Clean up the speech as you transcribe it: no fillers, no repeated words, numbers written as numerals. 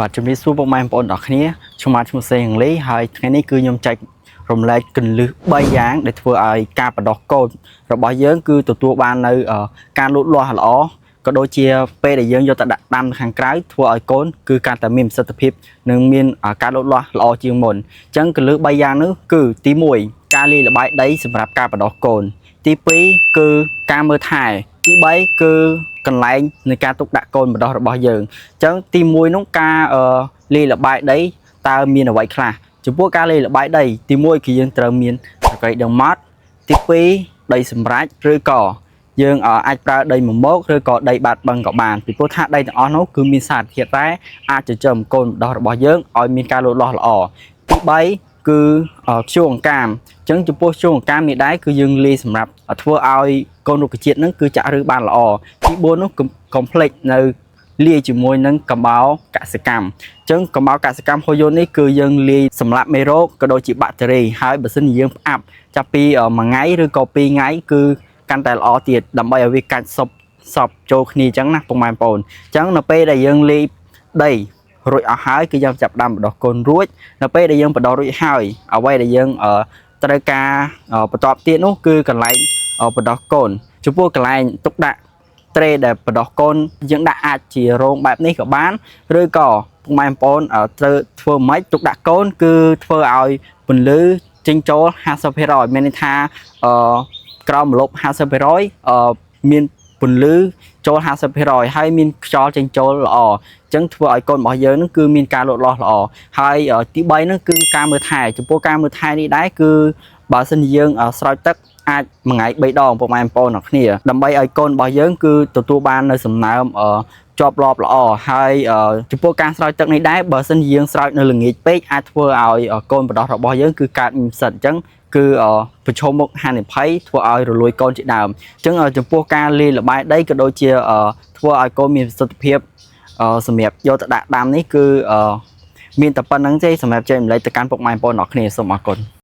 បាទជំរាបសួរពុកម៉ែបងប្អូនទាំងអស់គ្នាខ្ញុំបាទឈ្មោះសេងលីហើយថ្ងៃនេះគឺខ្ញុំចែករំលែកគន្លឹះ3យ៉ាងដែលធ្វើឲ្យការបណ្ដុះកូនរបស់យើងគឺទទួលបាននៅអឺការលូតលាស់ល្អក៏ដូចជាពេលដែលយើងយកទៅដាក់ដាំខាងក្រៅធ្វើឲ្យកូនគឺកាន់តែមានប្រសិទ្ធភាពនិងមានការលូតលាស់ល្អជាងមុនអញ្ចឹងគន្លឹះ3យ៉ាងនោះគឺទី1ការលាយល្បាយដីសម្រាប់ការបណ្ដុះកូន ទី2គឺការមើលថែទី3គឺកន្លែងនៃការទុកដាក់កូនបណ្ដុះរបស់យើងអញ្ចឹងទី1នោះការអឺលាយល្បាយដីតើមានអ្វីខ្លះចំពោះការលាយល្បាយដីទី1គឺយើងត្រូវមានសកៃដងម៉ត់ទី2ដីសម្រាប់ឬក៏យើងអាចប្រើដីមមោកឬក៏ដីបាតបឹងក៏បានពីព្រោះថាដីទាំងអស់នោះគឺមានសារធាតុរ៉ែអាចចិញ្ចឹមកូនបណ្ដុះរបស់យើងឲ្យមានការលូតលាស់ល្អទី3គឺខ្ជូរអង្កាម អញ្ចឹងចំពោះជួងកាមនេះដែរគឺយើងលាយសម្រាប់ធ្វើឲ្យកូនរុក្ខជាតិហ្នឹងគឺចាក់ឫសបានល្អទី4នោះកុំភ្លេចនៅលាយជាមួយនឹងកំបោរកសិកម្មអញ្ចឹងកំបោរកសិកម្មហូយូននេះគឺយើងលាយសម្រាប់មេរោគក៏ដូចជាបាក់តេរីហើយបើសិនជាយើងផ្អាប់ចាប់ពីមួយថ្ងៃឬក៏ពីរថ្ងៃគឺកាន់តែល្អទៀតដើម្បីឲ្យវាកាច់សពសពចូលគ្នាអញ្ចឹងណាពុកម៉ែបងប្អូនអញ្ចឹងនៅពេលដែលយើងលាយដីរួចអស់ហើយគឺយើងចាប់ផ្ដើមបណ្ដុះកូនរួចនៅពេលដែលយើងបណ្ដុះរួចហើយអ្វីដែលយើងអឺ ត្រូវការបន្ទាប់ទៀតនោះគឺកន្លែងបណ្ដោះកូនចំពោះកន្លែងទុកដាក់ត្រេដែលបណ្ដោះកូនយើងដាក់អាចជារោងបែបនេះក៏បានឬក៏ពុកម៉ែបងប្អូនត្រូវធ្វើម៉េចទុកដាក់កូនគឺធ្វើឲ្យពន្លឺចេញចូល50%មានន័យថាអឺក្រោមម្លប់50%អឺមានពន្លឺចូល50%ហើយមានខ្យល់ចេញចូលល្អអញ្ចឹងធ្វើឲ្យកូនរបស់យើងនឹងគឺមានការលូតលាស់ល្អហើយទី3ហ្នឹងគឺការមើលថែចំពោះការមើលថែនេះដែរគឺបើសិនជាយើងស្រោចទឹកអាចមួយថ្ងៃ3ដងពុកម៉ែបងប្អូនទាំងគ្នាដើម្បីឲ្យកូនរបស់យើងគឺទទួលបាននៅសំណើមជាប់លាប់ល្អហើយចំពោះការស្រោចទឹកនេះដែរបើសិនជាយើងស្រោចនៅល្ងាចពេកអាចធ្វើឲ្យកូនបណ្ដោះរបស់យើងគឺកើតមានផ្សិតអញ្ចឹងគឺប្រឈមមុខហានិភ័យធ្វើឲ្យរលួយកូនជាដើមអញ្ចឹងចំពោះការលាយល្បាយដីក៏ដូចជាធ្វើឲ្យកូនមានប្រសិទ្ធភាពសម្រាប់យកទៅដាក់ដាំនេះគឺមានតែប៉ុណ្្នឹងទេសម្រាប់ចែករំលែកទៅកាន់ពុកម៉ែបងប្អូនអរគ្នាសូមអរគុណ។